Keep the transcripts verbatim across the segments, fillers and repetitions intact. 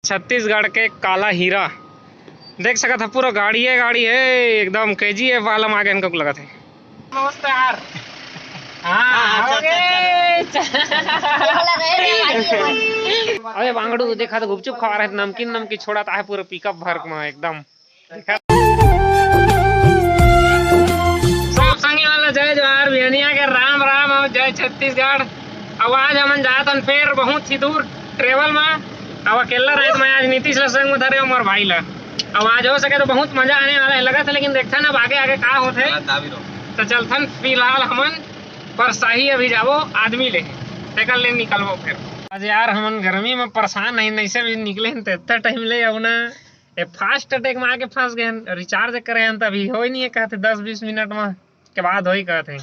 छत्तीसगढ़ के काला हीरा देख सकत ह, पूरा गाड़ी हे, गाड़ी हे, एकदम केजीएफ वाला म आगे इनका लगत हे। दोस्त यार। हाँ, हाँ, अच्छा, अच्छा, अच्छा। अरे बांगड़ू देखा तो गुपचुप खवा रहे, नमकीन नमकीन छोड़ा था पूरा पिकअप भर में एकदम। सब संगी वाला जय जोहार, बिहनिया के राम राम और जय छत्तीसगढ़। अब आज हमन जात हन फेर बहुत ही दूर ट्रेवल में। अब अकेला रहे तो मैं आज नीतीश ला संग में धरे हूँ, मोर भाई ला। अब आज हो सके तो बहुत मजा आने वाला है लगत है, लेकिन देखथन अब आगे आगे का होथे। तो चलथन फिलहाल हमन परसाही अभी जाबो आदमी ले, तेकर ले निकलबो फिर। आज यार हमन गर्मी में परेशान नहीं, नहीं से भी निकले हन तो इतना टाइम ले अब ना ये फास्ट अटैक में आके फंस गए हन। रिचार्ज करे हन तभी होई नहीं है कहते दस बीस मिनट में के बाद होई कहते।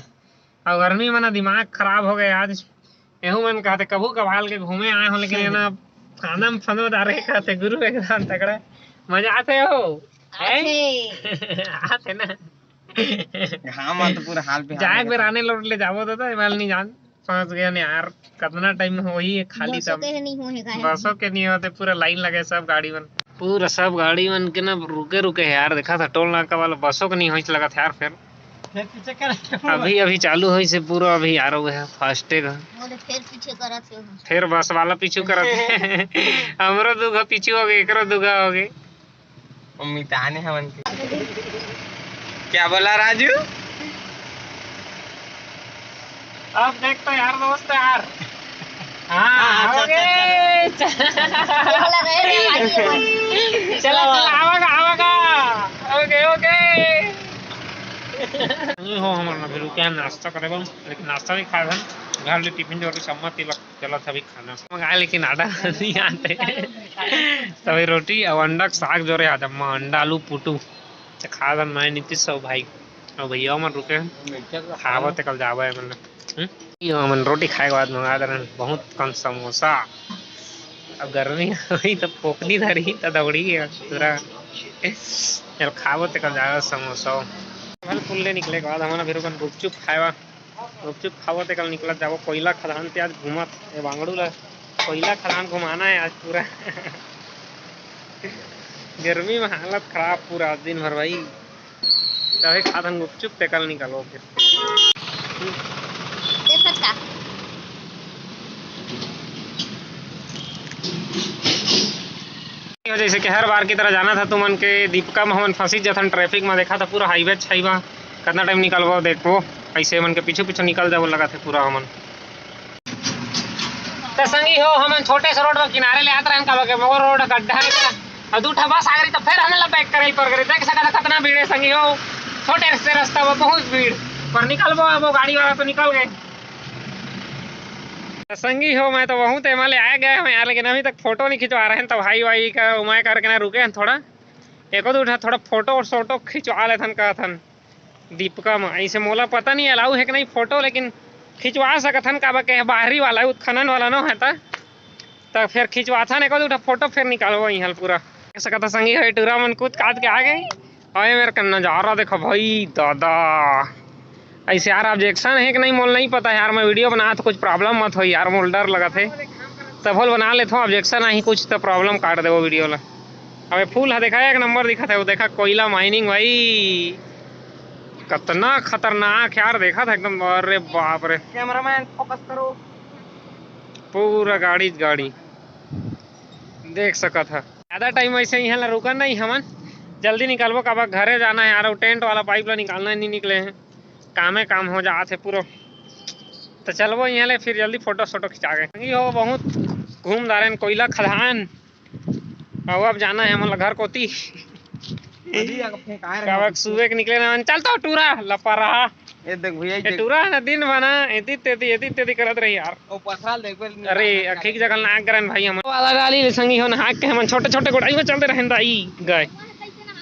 और गर्मी में ना दिमाग खराब हो गए आज। एहू मन कहते कभू कभाल के घूमे आए हो, लेकिन ये ना फांदा में फंदो डारे कहते गुरु एकदम तगड़ा। मजा आते हो? हैं? आते। आते ना। घाम आ तो पूरा हाल बेहाल जाए हो बेर गया। आने लौट ले जाबो दादा, एमन नहीं जान। फंस गए ने यार, कितना टाइम होही है खाली बसों तब। के नहीं होहे का है? बसों के नहीं होते, पूरा लाइन लगे सब गाड़ी मन, पूरा सब गाड़ी मन के ना रुके रुके है यार। देखा था टोल नाका वाला बसों के नहीं होइस लगा था यार। फिर फिर पीछे कर अभी अभी चालू होइस है पूरा, अभी आ रहा है फास्टैग। बोले फिर पीछे करत हो। फिर बस वाला पीछू करत है। हमरो दुगो पीछू हो गए, एकरो दुगो हो गए। उम्मीद आने हमन के। क्या बोला राजू? अब देख तो यार दोस्त यार। हाँ, हाँ, अच्छा, ओके। अच्छा, अच्छा। चला, चला, आवागा, आवागा। ओके, ओके। ये हो हमर ना फिर क्या नाश्ता करे बा, लेकिन नाश्ता नहीं खाए हन। घर ले टिफिन जोर के सम्मत तिलक चलत हवे खाना मंगाए, लेकिन आटा नहीं आते। तभी रोटी और अंडा के साग जोरे आ जम्मा, अंडा, आलू, पुटू। तो खा दन मैं नीतीश सब भाई और भैया मन रुके हैं। खावत है, कल जावे है मतलब। हम्म? ये हमन रोटी खाए के बाद मंगा दे रहे हैं बहुत कन समोसा। अब गर्मी होई तो फोकनी धरी तो दौड़ी है पूरा। चल खावत है, कल जावे समोसा। फल फूल ले निकले के बाद हमन फिर अपन गुपचुप खाए बा। गुपचुप खावत एकल निकलत जाबो कोयला खदान ते आज घूमत ए बांगड़ू ला कोयला खदान घुमाना है आज पूरा। गर्मी में हालत खराब पूरा आज दिन भर भाई। तभी खादन गुपचुप ते कल निकलो फिर। देखत का? जैसे कि हर बार की तरह जाना था तुमन के दीपका में हमन फंसी जथन ट्रैफिक में। देखा था पूरा हाईवे छाईवा। कितना टाइम निकलबो देखबो, ऐसे मन के पीछे पीछे निकल जाबो लगा थे पूरा हमन। तो संगी हो, हमन छोटे से रोड पर किनारे ले आत रहन, काबर के मोर रोड गड्ढा में था। और दू ठा बस आ गई तो फिर हमन ला बैक करे पर करे। देख सकत ह कितना भीड़ है संगी हो, छोटे से रास्ता में बहुत भीड़। पर निकलबो अब वो गाड़ी वाला तो निकल गए। तो संगी हो, मैं तो बहुत एमा ले आ गए हूँ यार, लेकिन अभी तक फोटो नहीं खिंचवा रहे हैं। तो भाई भाई का उमाय करके ना रुके हैं थोड़ा, एको दू ठा थोड़ा फोटो और सोटो खिंचवा लेथन कहथन। दीपका म ऐसे मोला पता नहीं अलाउ है कि नहीं फोटो, लेकिन खिंचवा सकथन, काबर के बाहरी वाला उत्खनन वाला न है त, त फिर खिंचवाथन एको दू ठा फोटो फिर निकालबो इहाँ ल पूरा। देख सकत ह संगी हो, टूरा मन कूद काद के आ गए। अरे मेरे का नजारा देखो भाई दादा, ऐसे यार ऑब्जेक्शन है कि नहीं मोला नहीं पता यार, मैं वीडियो बना तो कुछ प्रॉब्लम मत हो यार, मोला डर लगत है। तभो ले बना लेथो, ऑब्जेक्शन आही कुछ तो प्रॉब्लम काट देबो वीडियो ला। अबे फूल ह देखा, एक नंबर दिखत है वो, देखा कोयला माइनिंग भाई, कितना खतरनाक यार, देखा था एकदम, अरे बाप रे। कैमरामैन फोकस करो। पूरा गाड़ी गाड़ी देख सकत ह। ज्यादा टाइम वैसे इहाँ ला रुकन नहीं हमन, जल्दी निकलबो, काबर घरे जाना है यार, वो टेंट वाला पाइप ला निकालना है, नहीं निकले हैं, कामे काम हो जात है पूरा। तो चलबो इहाँ ले, फिर जल्दी फोटो सोटो खिंचा के। ये हो बहुत घूम डारेन कोयला खदान। अब, अब जाना है हमन ला घर कोती। अभी आके फेंकाए रहे काबर हैं। सुबह के निकले ना, चल तो टूरा लपा रहा। ये देख भैया, ये ये देख। टूरा है ना दिन बना, एती तेती, एती तेती करत रही यार। वो पथरा देख बे, अरे, अखिक जगह नाक गरन भाई हमन। वाला डाली ले संगी हो, नहा के हमन छोटे छोटे गोड़ाई में चलते रहन दाई गए।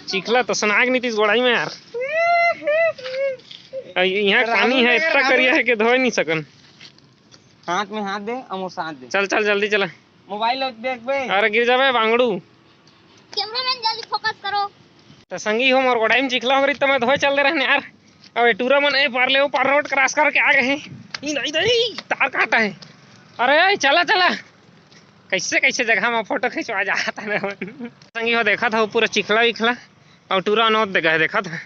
चिखला तो सनाग नीतीश गोड़ाई में यार। आ, यहाँ अरे पानी राहुल है, देख, इतना राहुल। करिया है कि धोए नहीं सकन। हाथ में हाथ दे, अमो साथ दे। चल, चल, जल्दी चला। मोबाइल देख बे। अरे गिर जाबे बांगड़ू। कैमरामैन जल्दी फोकस करो। तो संगी हो, मोर गोड़ाई में चिखला हो गई, तो मैं धोए चल दे रहने यार। अब ये टूरा मन ए पार ले, ओ पार रोड क्रॉस करके आ गए हैं। ई नहीं, नहीं, तार काटा है। अरे, ए, चला, चला। कैसे कैसे जगह में फोटो खिंचवा जात हन। संगी हो, देखत हो पूरा चिखला विखला, अउ टूरा नोत दे गए, देखत हो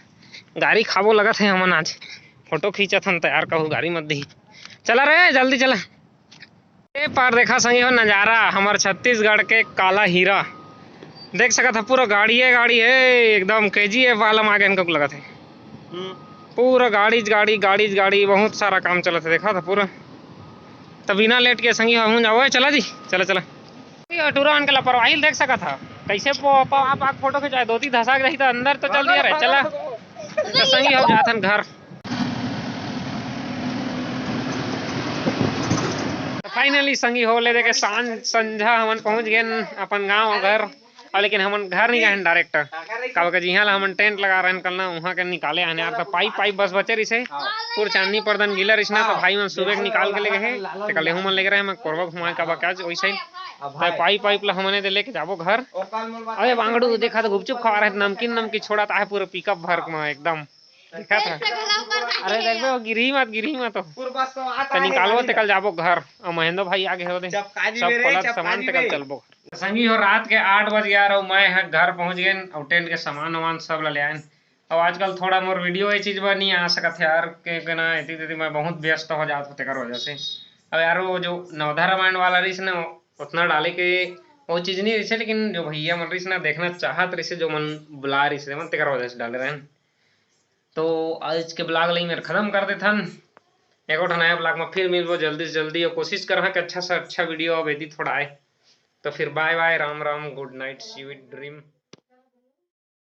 गाड़ी खाबो लगत हे हमन आज। फोटो खींचत हन त यार, कहूँ गाड़ी मत दी। चला रे, जल्दी चला। ए पार देखा संगी हो नजारा, हमर छत्तीसगढ़ के काला हीरा। देख सकत ह पूरा गाड़िए गाड़ी हे, एकदम केजीएफ वाला म आगे इनको लगत हे। पूरा गाड़ीच गाड़ी, गाड़ीच गाड़ी, बहुत सारा काम चलत हे, देखा था पूरा। त बिना लेट के संगी हो, हमहूँ जाओ, ए, चला जी, चला, चला। ये टूरा मन के लापरवाही ल देख सकत ह, कैसे पो-, पो-, आप आग फोटो खिंचाए, धोती धसा के रही त अंदर तो चल दिया रहे, चला। त संगी हो, जाथन घर। फाइनली संगी हो, ले देके सांझ संझा हमन पहुंच गेन अपन गांव घर। अउ लेकिन हमन घर नहीं गए डायरेक्ट, काबर के जिहां ला हमन टेंट लगा रहन कल ना, उहां के निकाले आने यार, त पाइप पाइप बस बचे रहिसे। पूरा चांदनी पर्दन गीला रहिस ना, त भाई मन सुबह के निकाल के ले गए हे। त कल एहू मन लेके रहे, मैं कोरबा घुमाए का बा क्या वैसे ही। त पाइप पाइप ला हमने दे लेके जाबो घर। अरे बांगड़ू देखा त गुपचुप खवा रहे, नमकीन नमकीन छोड़ा त आहे पूरा पिकअप भर में एकदम। देखा था। अरे देखबे, वो गिरही मत, गिरही मत हो। त निकालबो ते कल जाबो घर। अउ महेंद्र भाई आगे हो दे। सब खोलत सामान ते कल चलबो घर। संगी हो, रात के आठ बज गया अउ मैं ह घर पहुंच गेन अउ टेंट के सामान वामान सब ला ले आयन। अउ आजकल थोड़ा मोर वीडियो ये चीज बर नहीं आ सकत हे यार, क्योंकि ना इतनी देरी मैं बहुत व्यस्त हो जात हो तेकर वजह से। अब यार वो जो नवधा रामायण वाला रहिस ना, उतना डाले के वो चीज नहीं रहिस, लेकिन जो भैया मन रहिस ना, देखना चाहत रहिस, जो मन बुला रहिस मन, तेकर वजह से डाले रहन। तो आज के ब्लॉग ला ही मेर खत्म कर देथन। एक ठन नया ब्लॉग में फिर मिलबो जल्दी से जल्दी, और कोशिश करहा कि अच्छा से अच्छा वीडियो अब एती थोड़ा आए। तो फिर बाय बाय, राम राम, गुड नाइट, स्वीट ड्रीम।